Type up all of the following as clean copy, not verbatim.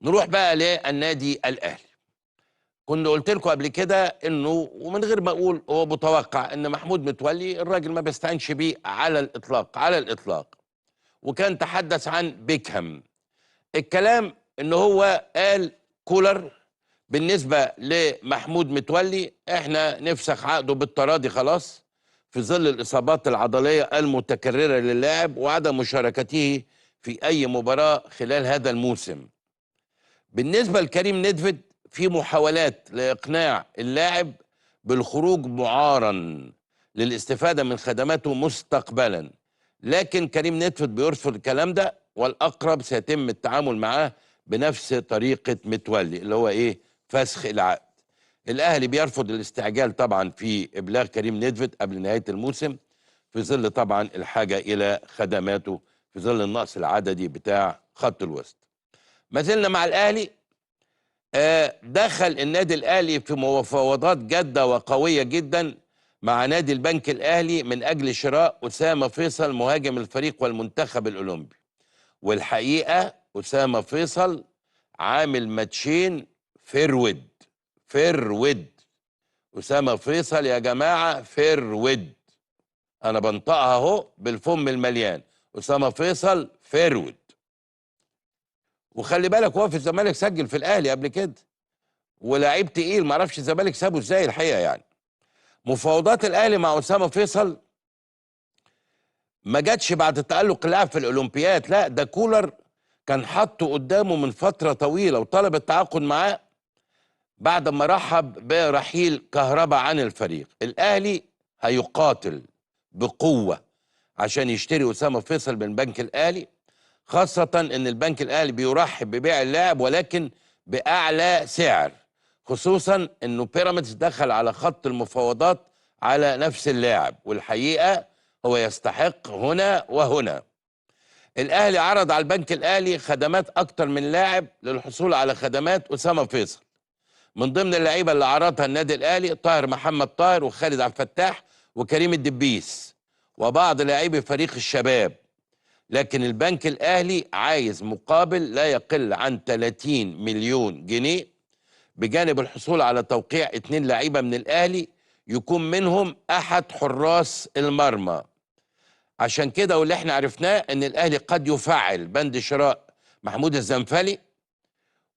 نروح بقى للنادي الاهلي. كنت قلت لكم قبل كده انه، ومن غير ما اقول، هو متوقع ان محمود متولي الراجل ما بيستعنش بيه على الاطلاق، على الاطلاق. وكان تحدث عن بيكهام. الكلام ان هو قال كولر بالنسبة لمحمود متولي احنا نفسخ عقده بالتراضي خلاص، في ظل الاصابات العضلية المتكررة للاعب وعدم مشاركته في اي مباراة خلال هذا الموسم. بالنسبة لكريم ندفد، في محاولات لاقناع اللاعب بالخروج معارا للاستفادة من خدماته مستقبلا، لكن كريم ندفد بيرفض الكلام ده، والاقرب سيتم التعامل معاه بنفس طريقه متولي اللي هو ايه؟ فسخ العقد. الاهلي بيرفض الاستعجال طبعا في ابلاغ كريم ندفد قبل نهاية الموسم، في ظل طبعا الحاجة الى خدماته في ظل النقص العددي بتاع خط الوسط. ما زلنا مع الاهلي. دخل النادي الاهلي في مفاوضات جاده وقويه جدا مع نادي البنك الاهلي من اجل شراء اسامة فيصل مهاجم الفريق والمنتخب الاولمبي. والحقيقة اسامة فيصل عامل ماتشين forward forward. اسامة فيصل يا جماعة forward، انا بنطقها اهو بالفم المليان، اسامة فيصل forward. وخلي بالك هو في الزمالك سجل في الاهلي قبل كده، ولاعيب تقيل، معرفش الزمالك سابه ازاي الحقيقة يعني. مفاوضات الاهلي مع اسامة فيصل ما جاتش بعد تألق اللاعب في الاولمبياد، لا ده كولر كان حاطه قدامه من فترة طويلة وطلب التعاقد معاه بعد ما رحب برحيل كهربا عن الفريق. الاهلي هيقاتل بقوة عشان يشتري اسامة فيصل من البنك الاهلي، خاصة ان البنك الاهلي بيرحب ببيع اللاعب ولكن باعلى سعر، خصوصا انه بيراميدز دخل على خط المفاوضات على نفس اللاعب، والحقيقة هو يستحق هنا وهنا. الاهلي عرض على البنك الاهلي خدمات اكتر من لاعب للحصول على خدمات اسامة فيصل. من ضمن اللعيبة اللي عرضها النادي الاهلي طاهر محمد طاهر وخالد عبد الفتاح وكريم الدبيس وبعض لاعبي فريق الشباب، لكن البنك الاهلي عايز مقابل لا يقل عن 30 مليون جنيه، بجانب الحصول على توقيع 2 لعيبة من الاهلي يكون منهم احد حراس المرمى. عشان كده واللي احنا عرفناه ان الاهلي قد يفعل بند شراء محمود الزنفلي،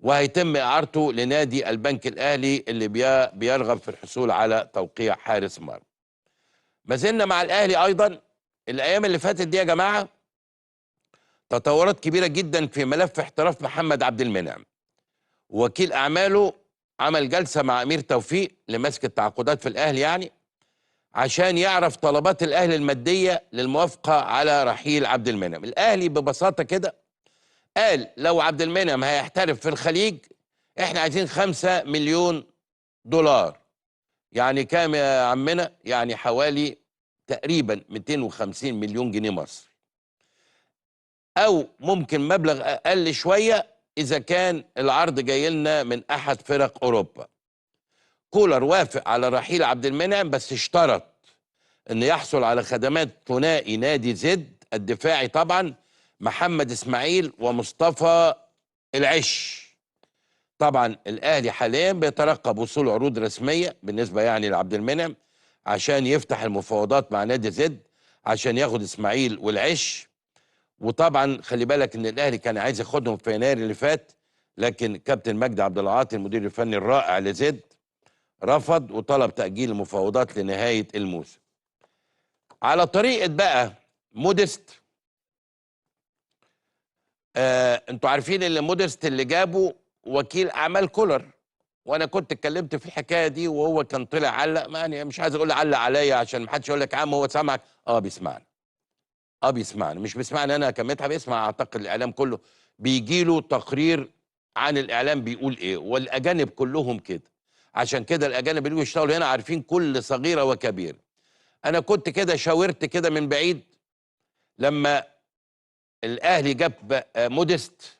وهيتم اعارته لنادي البنك الاهلي اللي بيرغب في الحصول على توقيع حارس مرمى. ما زلنا مع الاهلي ايضا. الايام اللي فاتت دي يا جماعة تطورات كبيرة جدا في ملف احتراف محمد عبد المنعم. وكيل اعماله عمل جلسه مع امير توفيق لمسك التعاقدات في الاهلي، يعني عشان يعرف طلبات الاهلي المادية للموافقه على رحيل عبد المنعم. الاهلي ببساطة كده قال لو عبد المنعم هيحترف في الخليج احنا عايزين 5 مليون دولار. يعني كام يا عمنا؟ يعني حوالي تقريبا 250 مليون جنيه مصري، او ممكن مبلغ اقل شوية اذا كان العرض جاي لنا من احد فرق اوروبا. كولر وافق على رحيل عبد المنعم، بس اشترط ان يحصل على خدمات ثنائي نادي زد الدفاعي طبعا محمد اسماعيل ومصطفى العش. طبعا الاهلي حاليا بيترقب وصول عروض رسمية بالنسبة يعني لعبد المنعم عشان يفتح المفاوضات مع نادي زد عشان ياخد اسماعيل والعش. وطبعا خلي بالك ان الاهلي كان عايز ياخدهم في يناير اللي فات، لكن كابتن مجدي عبد العاطي المدير الفني الرائع لزد رفض وطلب تأجيل المفاوضات لنهاية الموسم. على طريقة بقى مودست، انتوا عارفين اللي مودست اللي جابه وكيل اعمال كولر، وانا كنت اتكلمت في الحكاية دي وهو كان طلع علق، ما يعني مش عايز اقول علق عليا عشان ما حدش يقول لك عم هو سامعك. بيسمعنا، بيسمعنا، مش بيسمعني انا كمدحت، بيسمع اعتقد الاعلام كله، بيجي له تقرير عن الاعلام بيقول ايه، والاجانب كلهم كده. عشان كده الاجانب اللي بيشتغلوا هنا عارفين كل صغيرة وكبيره. انا كنت كده شاورت كده من بعيد لما الاهلي جاب مودست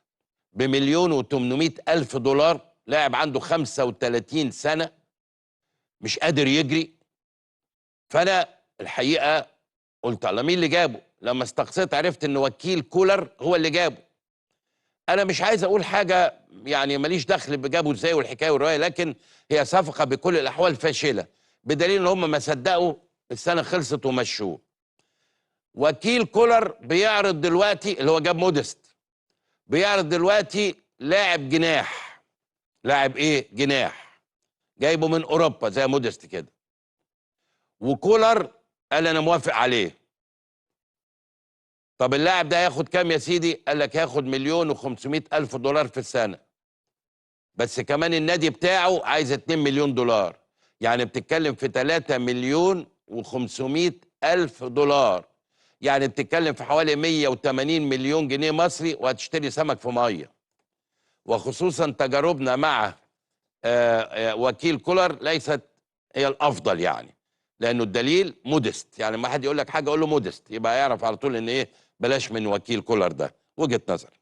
ب1,800,000 دولار، لاعب عنده 35 سنة مش قادر يجري. فانا الحقيقة قلت على مين اللي جابه؟ لما استقصيت عرفت ان وكيل كولر هو اللي جابه. انا مش عايز اقول حاجة يعني، ماليش دخل بجابه ازاي والحكاية والرواية، لكن هي صفقة بكل الاحوال فاشلة، بدليل ان هم ما صدقوا السنة خلصت ومشوه. وكيل كولر بيعرض دلوقتي، اللي هو جاب مودست، بيعرض دلوقتي لاعب جناح، لاعب ايه؟ جناح، جايبه من اوروبا زي مودست كده، وكولر قال انا موافق عليه. طب اللاعب ده هياخد كام يا سيدي؟ قال لك هياخد 1,500,000 دولار في السنة، بس كمان النادي بتاعه عايز 2 مليون دولار، يعني بتتكلم في 3,500,000 دولار، يعني بتتكلم في حوالي 180 مليون جنيه مصري، وهتشتري سمك في مية. وخصوصا تجاربنا مع وكيل كولر ليست هي الافضل يعني، لانه الدليل مودست، يعني ما حد يقول لك حاجة قول له مودست، يبقى يعرف على طول ان ايه، بلاش من وكيل كولر ده. وجهة نظر.